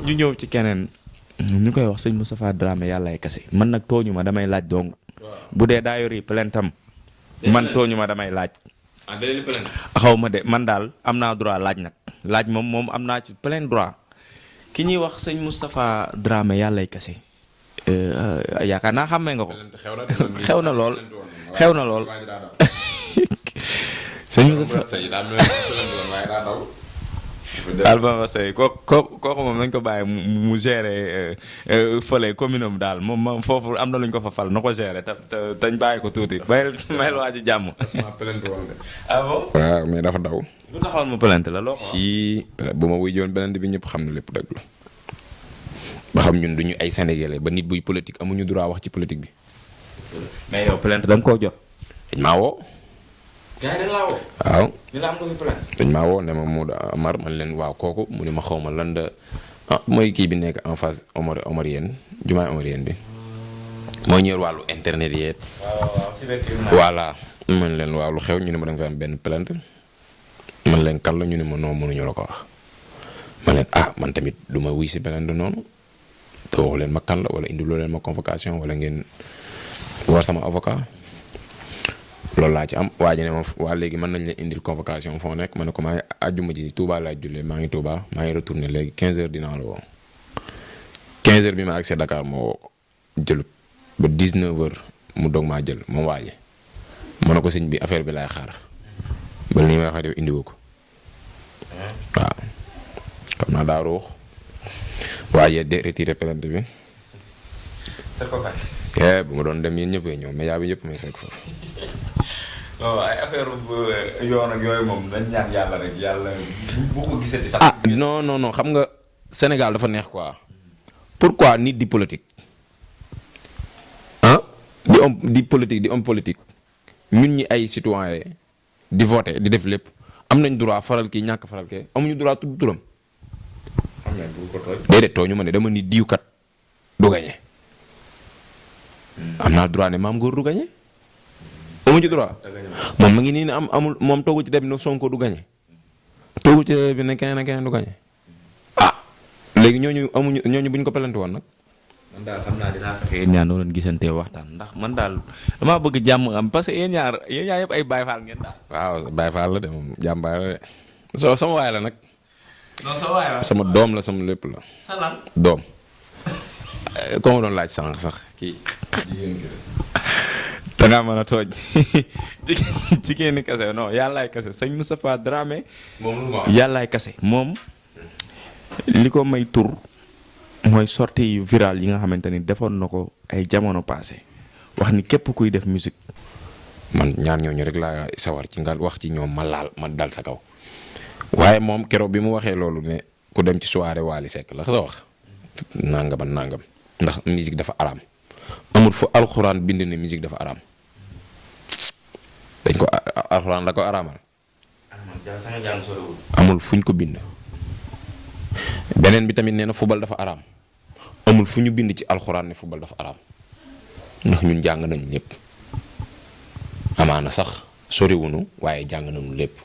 ñu ñëw ci keneen ñu koy wax sëñ Moustapha Dramé yàllaay kase man nag tooñu ma damay laaj dong bu dee daa yori plaintam man tooñu ma damay laaj. xaw ma de man daal am naa droit laaj nag laaj moom am naa ci plein droit ki ñuy wax sëñ Moustapha Dramé yàllaay kase yaakaar naa xàmmee nga ko. xew na lool xew na lool. sëñ Moustapha Albama Seye kooku moom nañ ko bàyyi mu gérer fële commune am daal moom foofu am na lu ñu ko fa fal na ko gérer te dañ bàyyi ko tuuti mayel waa ji jàmm. ah bon. waaw mais dafa daw. lu taxoon mu plainte la loo ko si bu ma wuy joon plainte bi ñëpp xam na lépp dëgg la ba xam ñun duñu ay sénégalais ba nit buy politique amuñu droit wax ci politique bi. mais yow plainte da nga koo jot. dañ maa woo. gars yi dañ laa woo. waaw. ñu la am nga fi plainte. dañ maa woo ne ma Modou Amar man leen waaw kooku mu ne ma xaw ma lan da mooy kii bi nekk en face Omarienne jumaay Omarienne bi mooy ñëw wàllu internet yeeg. waaw voilà man leen waaw lu xew ñu ne ma da nga fi am benn plainte man leen kan la ñu ne ma non mënuñu la ko wax ma leen man tamit du ma wuy si plainte noonu te waxu leen ma kan la wala indi loo leen ma convocation wala ngeen war sama avocat. loolu laa ci am waa ji ne ma waa léegi mën nañ la indil convocation foo nekk ma ne ko maa ngi àjjuma ji Touba laa jullee maa ngi Touba maa ngi retourné léegi 15h dinaa la woo 15h bi ma accès Dakar moo jëlut ba 19h mu doog maa jël moom waa ji ma ne ko sëñ bi affaire bi laay xaar ba li may wax def indiwu ko waaw xam naa daa ruux waa ji de retiré plainte bi. c'est pas bu ma doon dem yéen ñëpp ñëw média bi yëpp may fekk foofu. non ay affaire yoon ak yooyu moom dañ ñaan yàlla rek yàlla bu ko gisee di sax. non xam nga Sénégal dafa neex quoi pourquoi nit di politique di politique di homme politique ñun ñi ay citoyen di voter di def lépp am nañ droit faral kii ñàkk faral kee amuñu droit tudd turam. am nañ bu ko tooñ. déedéet tooñu ma ne dama ni diwkat du gañe. am naa droit ne maam góor du gañe. amu ci droit moom ma ngi nii ne amul moom toogu ci dem ne Sonko du gañe toogu ci bi ne keneen ak keneen du gañe léegi ñooñu bu ñu ko pelante woon nag. man daal xam naa dinaa fexe yéen ñaar noo leen gisantee waxtaan ndax man daal damaa bëgg jàmm am parce que yéen ñaar yëpp ay Baye Fall ngeen daal. waaw Baye Fall la de moom jàmbaar la de sama waay la nag. non sa waay la sama doom la sama lépp la. salaam doom. ko ma doon laaj sànq sax kii jigéen gis. dangaa mën a tooj jigéeni kase non yàllaay kase sëñ Moustapha Dramé yàllaay kase moom li ko may tur mooy sortie yu viral yi nga xamante ni defoon na ko ay jamono passé wax ni képp kuy def musique man ñaar ñooñu rek laa sawar ci nga wax ci ñoom ma dal sa kaw waaye moom keroog bi mu waxee loolu ne ku dem ci soirée Wally Seck la sa wax nangam ak nangam ndax musique dafa araam amul fu alxuraan bind ne musique dafa araam dañ ko alxuraan la ko araamal amul fuñ ko bind beneen bi tamit nee na fubal dafa araam amul fu ñu bind ci alxuraan ne fubal dafa araam ndax ñun jàng nañ lépp amaana sax soriwunu waaye jàng nañu lépp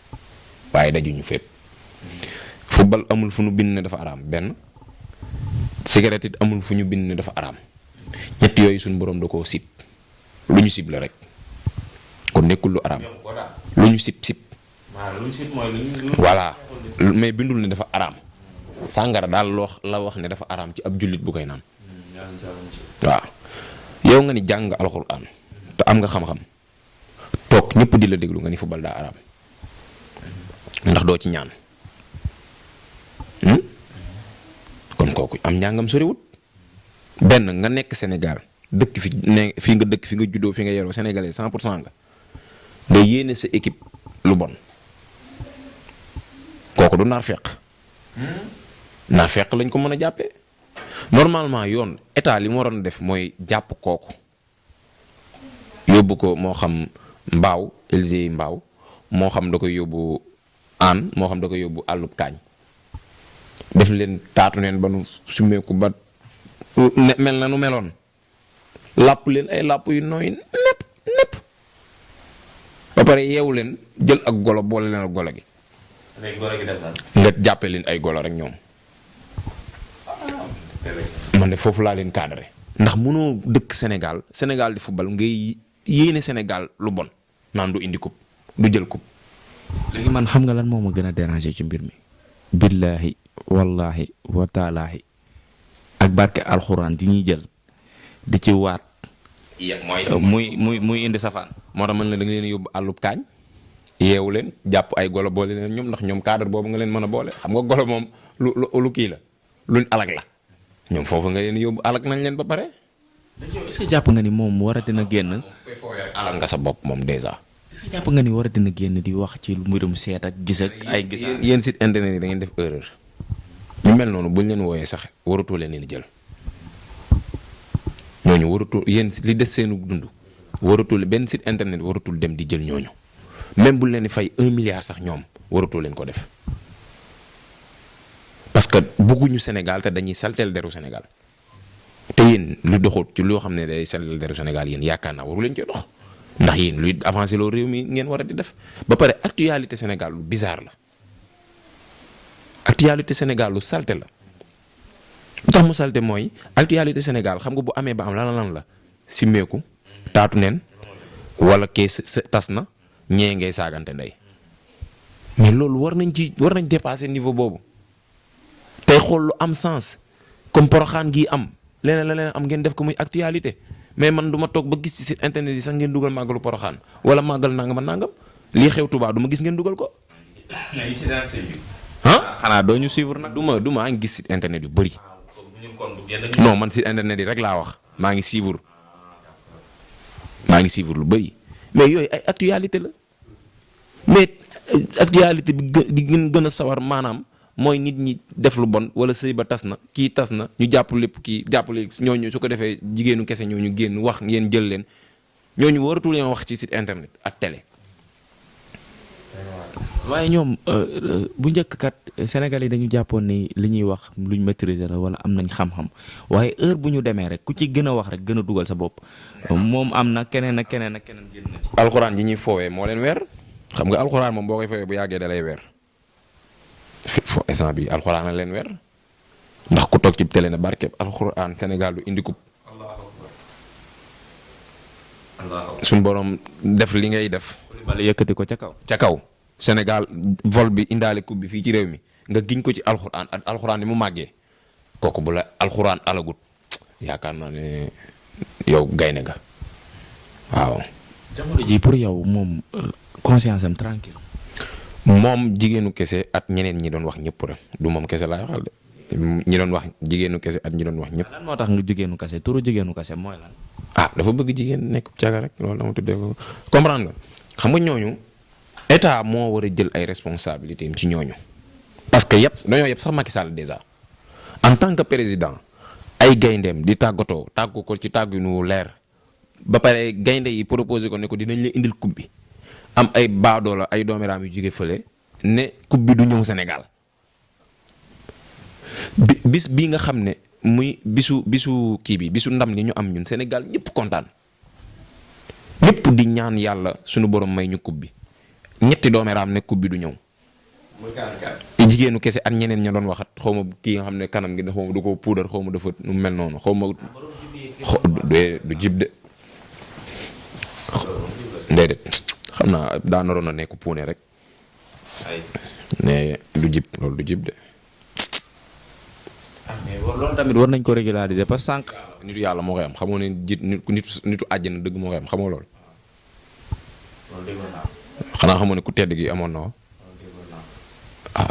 waaye dajuñu fépp fubal amul fu ñu bind ne dafa araam benn cigarette it amul fu ñu bind ne dafa araam ñett yooyu suñu borom da koo sib lu ñu sib la rek kon nekkul lu araam lu ñu sib voilà mais bindul ne dafa araam sàngara daal la wax ne dafa araam ci ab jullit bu koy naan waaw yow nga ni jàng alxuraan te am nga xam-xam toog ñëpp di la déglu nga ni football daa araam ndax doo ci ñaan kon kooku am njàngam soriwut benn nga nekk Sénégal dëkk fi nga dëkk fi nga juddoo fi nga yoroo sénégalais 100% nga yéene sa équipe lu bon kooku du naar feq lañ ko mën a jàppee normalement yoon état li mu waroon def mooy jàpp kooku yóbbu ko moo xam mbaaw Élysée mbaaw moo xam da koy yóbbu aan moo xam da koy yóbbu àllub kaañ def leen taatu neen ba nu sumeeku ba mel na nu meloon làpp leen ay làpp yu nooy nepp ba pare yeewu leen jël ak golo boole leen ak golo gi nga jàppe leen ay golo rek ñoom man de foofu laa leen cadré ndax mënoo dëkk Sénégal di football ngay yéene Sénégal lu bon naan du indi coupe du jël coupe. léegi man xam nga lan moo ma gën a déranger ci mbir mi. billaahi wallaahi wataalaahi ak barke alxuraan di ñuy jël di ci waat. muy indi safaan. moo tax man la da nga leen yóbbu àllub kaañ yeewu leen jàpp ay golo boole leen ñoom ndax ñoom cadre boobu nga leen mën a boole xam nga golo moom lu kii la luñ alag la ñoom foofu nga leen yóbbu alag nañ leen ba pare. est-ce que jàpp nga ni moom war a dina génn. alag nga sa bopp moom déjà. est-ce que jàpp nga ni war a dina génn di wax ci mbirum seet ak gis ak ay gis. yéen site internet yi da ngeen def erreur ñu mel noonu buñ leen wooyee sax waratoo leen jël ñooñu waratul yéen li des seenu dund waratul benn site internet waratul dem di jël ñooñu même buñ leen di fay 1 milliard sax ñoom waratoo leen ko def parce que bëgguñu Sénégal te dañuy salteel deru Sénégal te yéen lu doxut ci loo xam ne day salteel deru Sénégal yéen yaakaar naa waru leen cee dox ndax yéen luy avancé loo réew mi ngeen war a di def ba pare actualité Sénégal lu bizarre la actualité Sénégal lu salte la. lu tax mu salte mooy actualité Sénégal xam nga bu amee ba am lan la simmeeku taatu neen wala kee tas na ñee ngay saagante ndey mais loolu war nañ dépasser niveau boobu tey xool lu am sens comme poroxaan gii am leneen am ngeen def ko muy actualité mais man du ma toog ba gis ci site internet yi sax ngeen dugal màggalu poroxaan wala màggal nangam ak nangam lii xew Tuubaa du ma gis ngeen dugal ko. xanaa doo ñu suivre nag. du ma ngi gis site internet yu bëri. non man site internet yi rek laa wax maa ngi suivre lu bëri mais yooyu ay actualité la mais actualité bi gën a sawar maanaam mooy nit ñi def lu bon wala sëy ba tas na kii tas na ñu jàpp lépp kii jàppale ñooñu su ko defee jigéenu kese ñooñu génn wax ngeen jël leen ñooñu waratu leen wax ci site internet ak télé. waaye ñoom bu njëkk kat Sénégal yi dañu jàppoon ni li ñuy wax luñ maîtriser la wala am nañ xam-xam waaye heure bu ñu demee rek ku ci gën a wax rek gën a dugal sa bopp moom am na keneen ak keneen génn na ci. alxuraan yi ñuy foowee moo leen weer xam nga alxuraan moom boo koy foowee bu yàggee da lay weer fo instant bi alxuraan la leen weer ndax ku toog ci télé ne barkeb alxuraan Sénégal du indi coupe suñ borom def li ngay def. bala yëkkati ko ca kaw. Sénégal vol bi indaale coupe bi fii ci réew mi nga giñ ko ci alxuraan ak alxuraan ni mu màggee kooku bu la alxuraan alagut yaakaar naa ne yow gaynde nga waaw. jamono ji pour yow moom conscience am tranquille. moom jigéenu kese at ñeneen ñi doon wax ñëpp rek du moom kese laay waxal de ñi doon wax jigéenu kese at ñi doon wax ñëpp. lan moo tax nga jigéenu kese turu jigéenu kese mooy lan. dafa bëgg jigéen nekk caga rek loolu dama tuddee ko comprendre nga xam nga ñooñu. état moo war a jël ay responsabilités ci ñooñu parce que dañoo yëpp sax Macky Sall déjà en tant que président ay gayndeem di tàggu ko ci tàgginu leer ba pare gaynde yi proposé ko ne ko dinañ la indil coupe bi am ay baadoola ay doomeraam yu jóge fële ne coupe bi du ñëw Sénégal bis bii nga xam ne muy bisu kii bi bisu ndam li ñu am ñun Sénégal ñëpp kontaan ñëpp di ñaan yàlla sunu borom may ñu coupe bi. ñetti doomeraam ne coupe bi du ñëw. jigéenu kese ak ñeneen ña doon waxat xaw ma kii nga xam ne kanam gi xaw ma du ko puudar xaw ma dafa nu mel noonu xaw ma. du jib de. déedéet xam naa daa naroon a nekk puune rek. mais du jib loolu du jib de. mais loolu tamit war nañ ko régulariser parce que sànq. nitu yàlla moo koy am xamoo ne nitu àjjana dëgg moo koy am xamoo loolu. xanaa xamoo ne ku tedd gi amoon na ko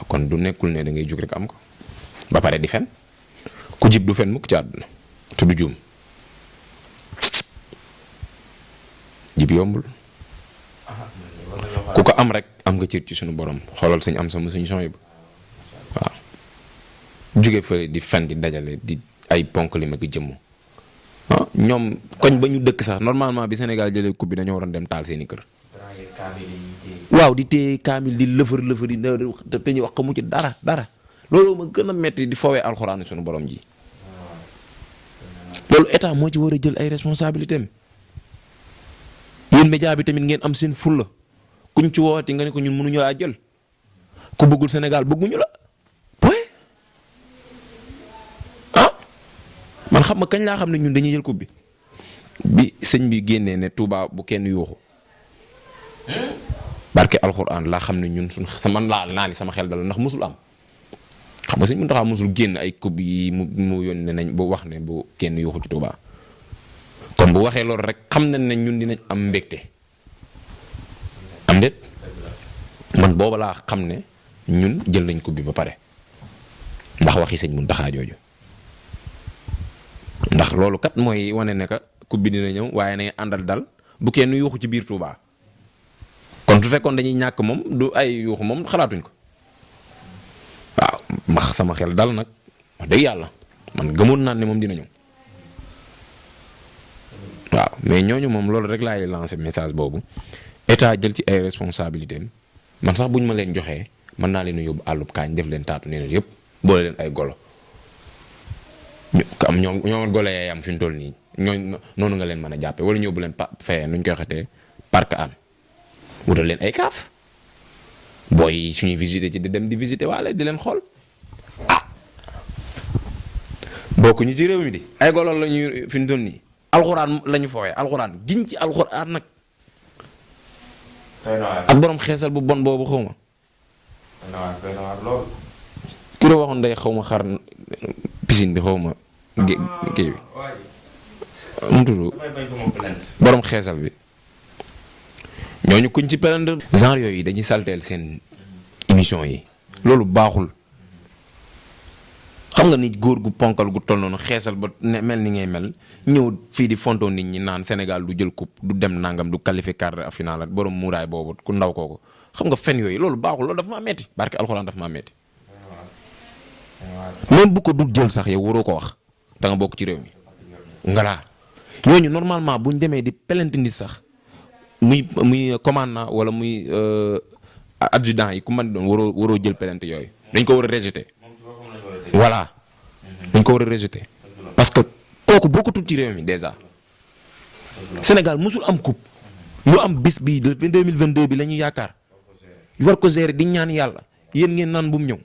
kon du nekkul ne da ngay jug rek am ko ba pare di fen ku jib du fen mukk ci àdduna te du juum jib yombul ku ko am rek am nga cër ci suñu borom xoolal suñu am sama suñu son yi waaw jóge fële di fen di dajale di ay ponk li ma ko jëmm ñoom koñ ba ñu dëkk sax normalement bi Sénégal jëlee coupe bi dañoo waroon dem taal seeni kër. waaw di téye kaamil di lëfër yi te ñu wax ko mu ci dara loolu ma gën a metti di fowee alxuraan suñu borom ji loolu état moo ci war a jël ay responsabilités am yéen média bi tamit ngeen am seen fulla kuñ ci wooti nga ne ko ñun mënuñu laa jël ku bëggul Sénégal bëgguñu la point man xam nga kañ laa xam ne ñun dañuy jël coupe bi sëñ bi génnee ne Touba bu kenn yuuxu barke alxuraan laa xam ne ñun man naa ni sama xel dal ndax musul am. xam nga sëñ Mountakha musul génn ay coupe yi mu yónnee nañ bu wax ne bu kenn yuuxu ci Touba kon bu waxee loolu rek xam nañ ne ñun dinañ am mbégte am déet man booba laa xam ne ñun jël nañ coupe bi ba pare ndax waxi sëñ Mountakha jooju ndax loolu kat mooy wane ne ka coupe bi dina ñëw waaye na àndal dal bu kenn yuuxu ci biir Touba kon su fekkoon dañuy ñàkk moom du ay yuuxu moom xalaatuñ ko. max sama xel dal nag wax dëgg yàlla man gëmoon naa ne moom dina ñëw waaw mais ñooñu moom loolu rek laay lancer message boobu état jël ci ay responsabilités am man sax buñ ma leen joxee mën naa leen a yóbbu àllub kaañ def leen taatu neeneen yëpp boole leen ay golo ñoom golo yee am fi ñu toll nii noonu nga leen mën a jàppee wala ñëw bu leen fayee nuñ koy xetee parc an wutal leen ay kaaf booy suñuy visité ci di dem di visité waale di leen xool. bokk ñu ci réew mi di ay golo la ñuy fi ñu toll nii alxuraan la ñu fooyee alxuraan giñ ci alxuraan nag. ak borom xeesal bu bon boobu xaw ma. ki la waxoon day xaw ma xar piscine bi xaw ma. kii bi mu tudd borom xeesal bi ñooñu kuñ ci pelendre. genre yooyu dañuy salteel seen émission yi loolu baaxul. xam nga nit góor gu ponkal gu toll noonu xeesal ba mel ni ngay mel ñëw fii di fonto nit ñi naan Sénégal du jël coupe du dem nangam du qualifier quart final borom muuraay boobu ku ndaw kooku xam nga fen yooyu loolu baaxul loolu dafa maa metti barke alxuraan dafa maa metti même bu ko dul jël sax yow waroo ko wax da nga bokk ci réew mi. ngala ñooñu normalement buñ demee di pelente nit sax muy commandant wala muy adjudant yi ku man doon waroo jël pelente yooyu dañ ko war a rejeter. voilà dañ ko war a rejeter parce que kooku bokkatul ci réew mi déjà Sénégal musul am coupe lu am bis bii de 2022 bi la ñuy yaakaar war ko gérer di ñaan yàlla yéen ngeen naan bu mu ñëw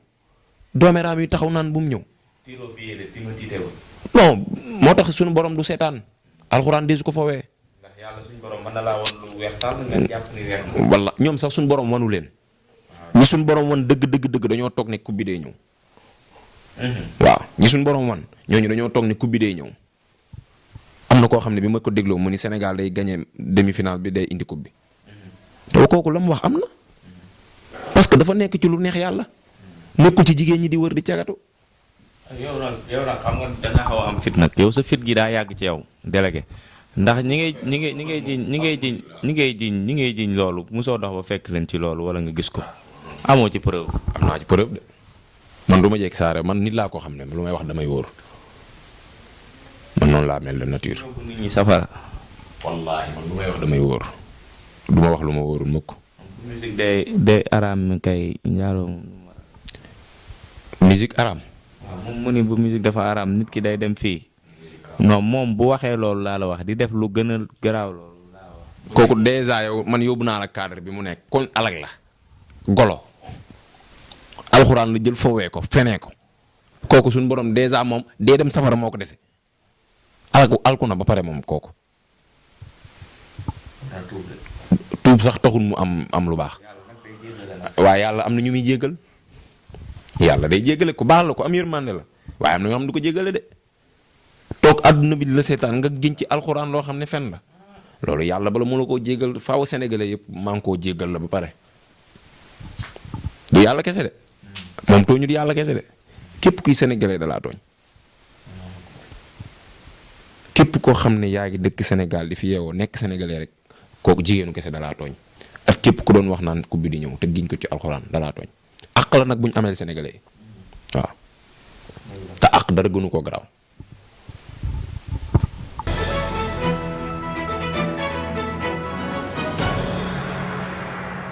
dooméeraam yi taxaw naan bu mu ñëw. non moo tax suñu borom du seetaan alxuraan desu ko fawee. ndax yàlla suñu borom mën na laa wan lu weex tàll ngeen jàpp ni weex. walla ñoom sax suñu borom wanu leen. ñi suñu borom wan dëgg dañoo toog ne coupe bi day ñëw. waaw ñi suñ borom wan ñooñu dañoo toog ne coupe bi day ñëw am na koo xam ne bi ma ko dégloo mu ni Sénégal day gagné demi-finale bi day indi coupe bi te kooku la mu wax am na parce que dafa nekk ci lu neex yàlla nekkul ci jigéen ñi di wër di cagatu. yow nag xam nga da nga xaw a am fit nag yow sa fit gi daa yàgg ci yow délégué ndax ñi ngay jiñ loolu mosoo dox ba fekk leen ci loolu wala nga gis ko amoo ci preuve. am naa ci preuve de. man du ma jekk saare man nit laa ko xam ne lu may wax damay wóor man noonu laa mel de nature. nit ñi safara. wallaahi man lu may wax damay wóor du ma wax lu ma wóorul mukk. musique day araam kay njaaloo. musique araam. waaw moom mu ni bu musique dafa araam nit ki day dem fii. non moom bu waxee loolu laa la wax di def lu gën a garaaw loolu laa wax. kooku dèjà yow man yóbbu naa la cadre bi mu nekk kon alag la golo. alxuraan la jël fowee ko fenee ko kooku suñu borom dèjà moom dee dem safara moo ko dese alku na ba pare moom kooku tuub sax taxul mu am lu baax waaye yàlla am na ñu muy jéggal yàlla day jéggale ku baax la ko am yërmande la waaye am na ñoo xam ne du ko jéggale de toog àdduna bi la seetaan nga giñ ci alxuraan loo xam ne fen la loolu yàlla bala mu la koo jéggal faaw sénégalais yëpp maa ngi koo jéggal la ba pare du yàlla kese de moom tooñu di yàlla kese de képp kuy sénégalais da laa tooñ képp koo xam ne yaa ngi dëkk Sénégal di fi yeewoo nekk sénégalais rek kooku jigéenu kese da laa tooñ ak képp ku doon wax naan coupe bi di ñëw te giñ ko ci alxuraan da laa tooñ àq la nag bu ñu amee sénégalais yi waaw te àq dara gënu koo garaaw